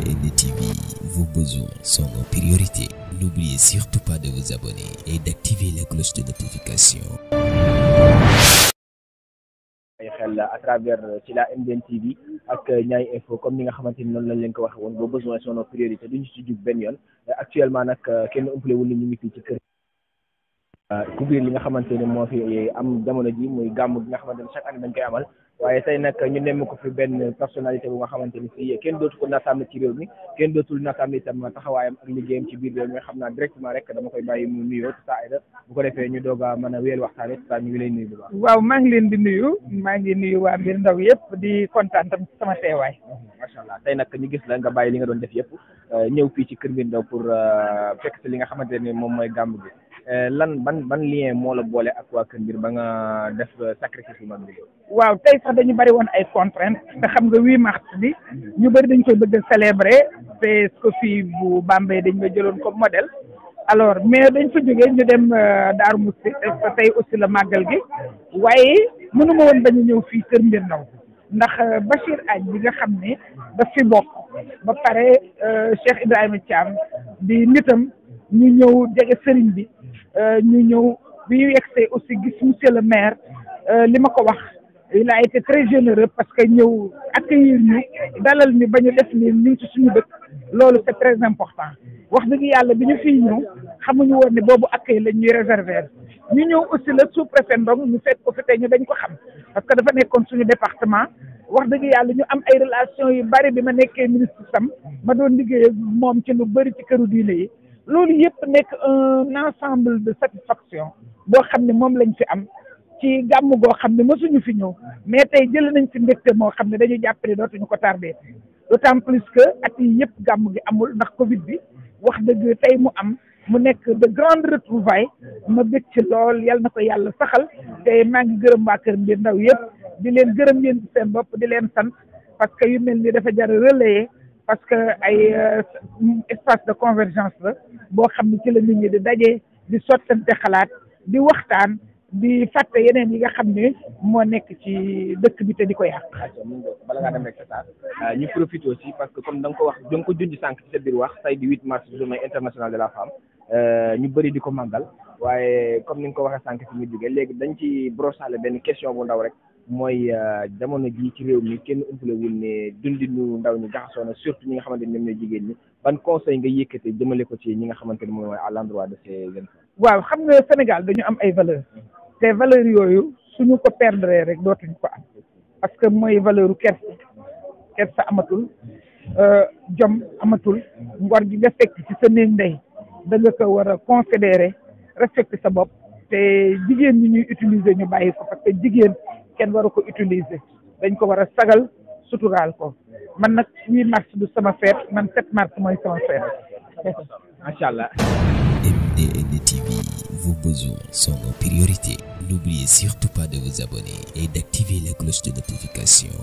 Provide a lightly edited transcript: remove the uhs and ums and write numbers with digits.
MDN TV, vos besoins sont nos priorités. N'oubliez surtout pas de vous abonner et d'activer la cloche de notification. xel à travers ci la MDN TV ak Niayes Info comme ni nga xamante ni noonu lañ leen ko waxee woon vos besoins sont nos priorités duñu ci jug benn yoon actuellement nag kenn ëmpale wul ni ñu ngi fii ci kër couvrir li nga xamante ne moo fi am jamono ji muy gàmm bi nga xamante ne chaque année dañ koy amal waaye tey nag ñu nemm ko fi benn personnalité bu nga xamante ni fii kenn dootu ko naataam ci réew mi kenn dootul naataam itam taxawaayam ak liggéeyam ci biir réew mi xam naa directement rek dama koy bàyyi mu nuyoo Tata Aïda bu ko defee ñu doog a mën a wéyal waxtaane Tata ñu ngi lay nuyu bu baax. waaw maa ngi leen di nuyu maa ngi nuyu waa Mbir Ndaw yëpp di kontaan tam ci sama teewaay. macha allah tey nag ñu gis la nga bàyyi li nga doon def yëpp ñëw fii ci kër Mbir Ndaw pour fekk si li nga xamante ne moom mooy gàmm bi lan ban lien moo la boole ak waa Kër Mbir ba nga def sacrifice bu mag bi. waaw tey sax dañu bari woon ay contraintes te xam nga 8 mars bi ñu bari dañ koy bëgg a célébrer te SCOFI bu Bambey dañ ma jëloon comme modèle alors mais dañ fa jógee ñu dem Darou Mousty tey aussi la màggal gi waaye mënuma woon bañ a ñëw fii Kër Mbir Ndaw ndax Bachir Agne bi nga xam ne daf fi bokk ba pare Cheikh Ibrahima Thiam di nitam ñu ñëw jege sëriñ bi ñu ñëw bi ñu yegsee aussi gis monsieur le maire li ma ko wax il a été très généreux parce que ñëw accueillir ñu dalal ñu ba ñu def ni ñu ngi ci suñu dëkk loolu c'est très important wax dëgg yàlla bi ñu fii ñëw xamuñu woon ne boobu accueil lañ ñuy réserver ñu ñëw aussi le sous-préfet Ndong ñu fekk ko fi tey ñu dañ ko xam parce que dafa nekkoon suñu département wax dëgg yàlla ñu am ay relations yu bari bi ma nekkee ministre sam ma doon liggéey moom ci lu bari ci këru diine yi loolu yëpp nekk un ensemble de satisfaction boo xam ne moom lañ fi am ci gàmm goo xam ne mësuñu fi ñëw mais tey jël nañ ci mbégte moo xam ne dañu jàpp ne dootuñu ko tardé d'autant plus que at yi yëpp gàmm gi amul ndax Covid bi wax dëgg tey mu am mu nekk de grandes retrouvailles ma bég ci lool yal na ko yàlla saxal te maa ngi gërëm waa Kër Mbir Ndaw yëpp di leen gërëm yéen ci seen bopp di leen sant parce que yu mel ni dafa jar relayer parce que ay espace de convergence la boo xam ne ci la nit ñi di daje di sottante xalaat di waxtaan di fàtte yeneen yi nga xam ne moo nekk ci dëkk bi te di ko yàq. bala ngaa dem rek sa ñu profité aussi parce que comme da nga ko wax da nga ko junj sànq ci sa biir wax tey di 8 mars journée internationale de la femme ñu bëri di ko màggal waaye comme ni nga ko waxee sànq fi ñu jógee léegi dañ ci brossale benn question bu ndaw rek mooy jamono ji ci réew mi kenn umpalewul ne dundinu ndaw ñi jaxasoo na surtout ñi nga xamante ne ñoom ñooy jigéen ñi ban conseil nga yëkkate jëmale ko ci ñi nga xamante ne mooy à l'endroit de ces jeunes femmes. waaw xam nga Sénégal dañu am ay valeurs te valeurs yooyu suñu ko perdre rek dootuñu ko am parce que mooy valeur kersa amatul jom amatul ngor gi nga fekk ci sa néeg ndey da nga ko war a considérer respecter sa bopp te jigéen ñi ñuy utiliser ñu bàyyi ko parce que jigéen kenn waru ko utiliser dañ ko war a sagal suturaal ko man nag 8 mars du sama fête man 7 mars mooy sama fête. macha allah. MDN TV, vos besoins sont nos priorités. N'oubliez surtout pas de vous abonner et d'activer la cloche de notification.